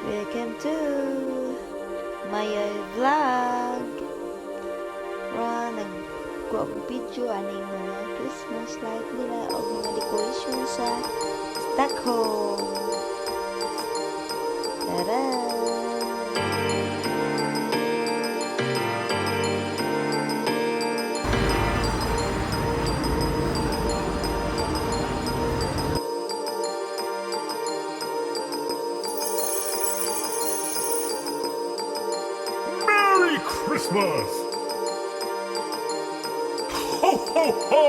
Welcome to my vlog. Ra nagkuha og video aning mga Christmas light nila o mga decoration sa Stockholm. Tara! Merry Christmas! Ho, ho, ho!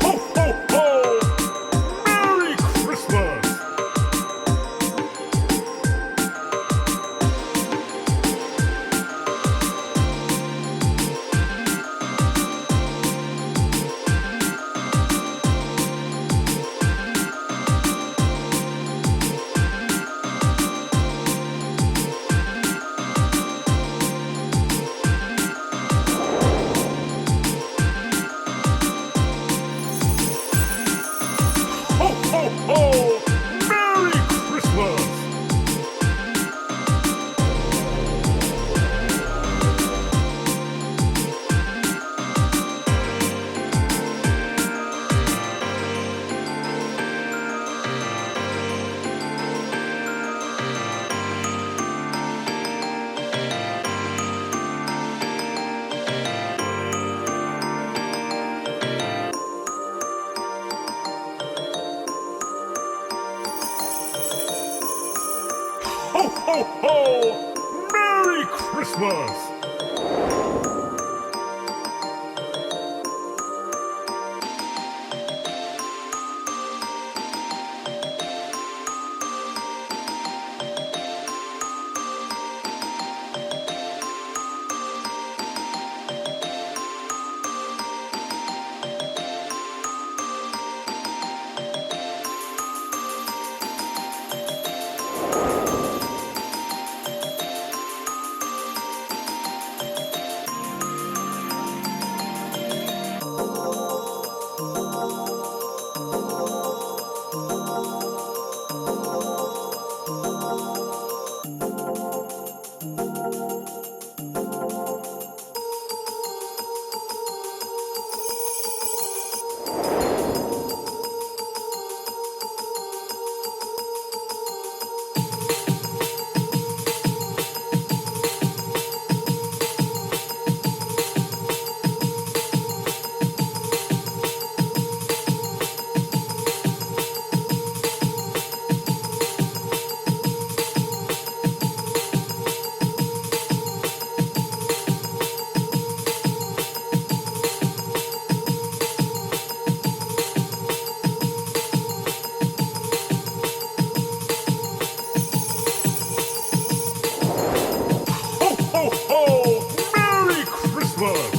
Ho, ho, ho! Merry Christmas! Ho, ho, ho! Merry Christmas! Ho, ho, ho! Merry Christmas! Ho, ho, ho! Merry Christmas!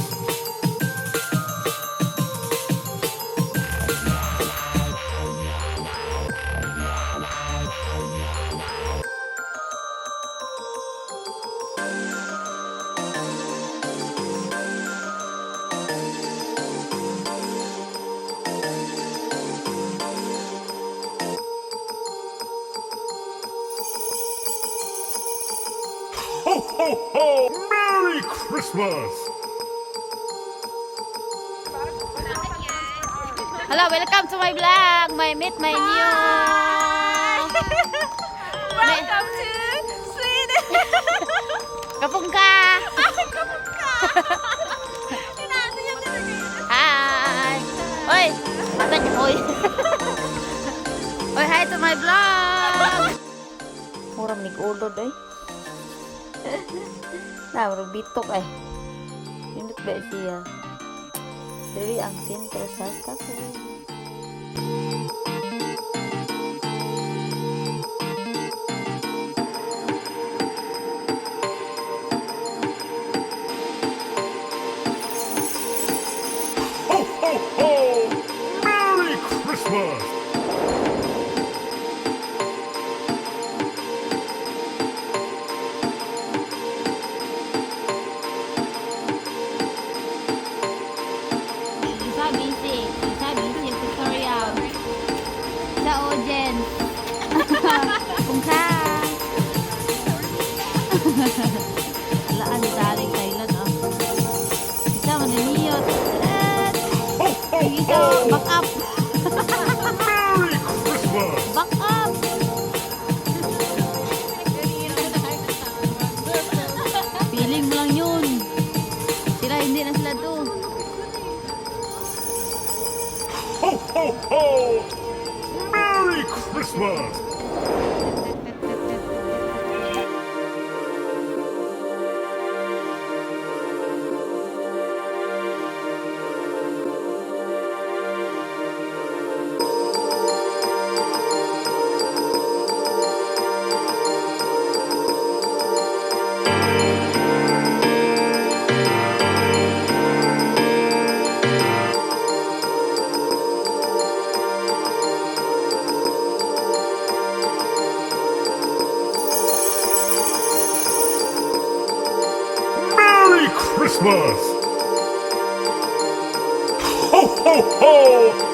Ho, ho, ho! Merry Christmas! Hello, welcome to my vlog. My meet my new. Welcome to Sweden! ขอบคุณค่ะ. Inaano niya talaga yun. Hi! Oy! Mata niyo, oy! Oy, hi to my vlog! Murag nig-ulod ay. Na, murag bitok ay. Nindot ba siya? Diri ang sentro sa Stockholm. Ho, ho, ho! Merry Christmas! Isa busy. Isa busy tutorial. Sa audience. ขอบคุณค่ะ. Laan daling Thailand oh. Isa mananiyot. Taran! Ho, ho, Isa ho! back up. Merry Christmas! Back up. Feeling mo lang yun. Sila hindi na sila to. Ho, ho, ho! Merry Christmas! Merry Christmas! Ho, ho, ho!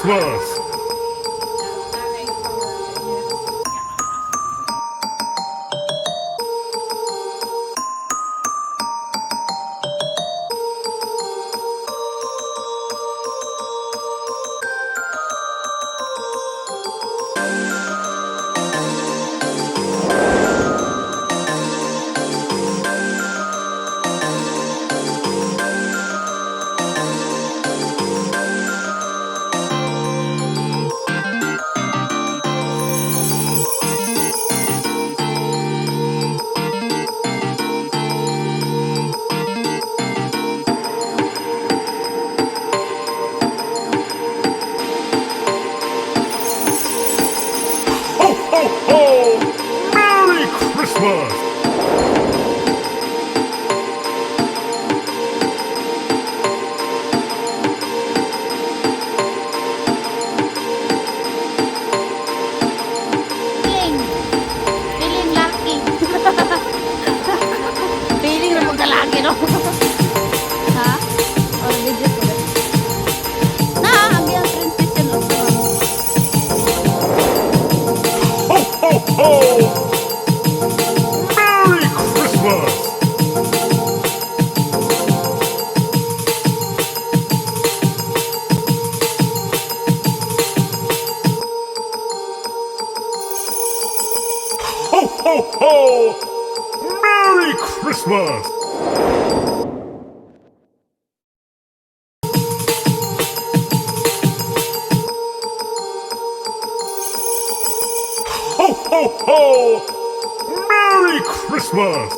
Christmas! Ho, ho, ho! Merry Christmas! Feeling. Feeling lucky. Feeling na magkalaki, no? Ha? Or video ko ba? Na, ang iyang train station. Oh. Ho, ho, ho! Merry Christmas! Ho, ho, ho! Merry Christmas! Ho, ho, ho! Merry Christmas!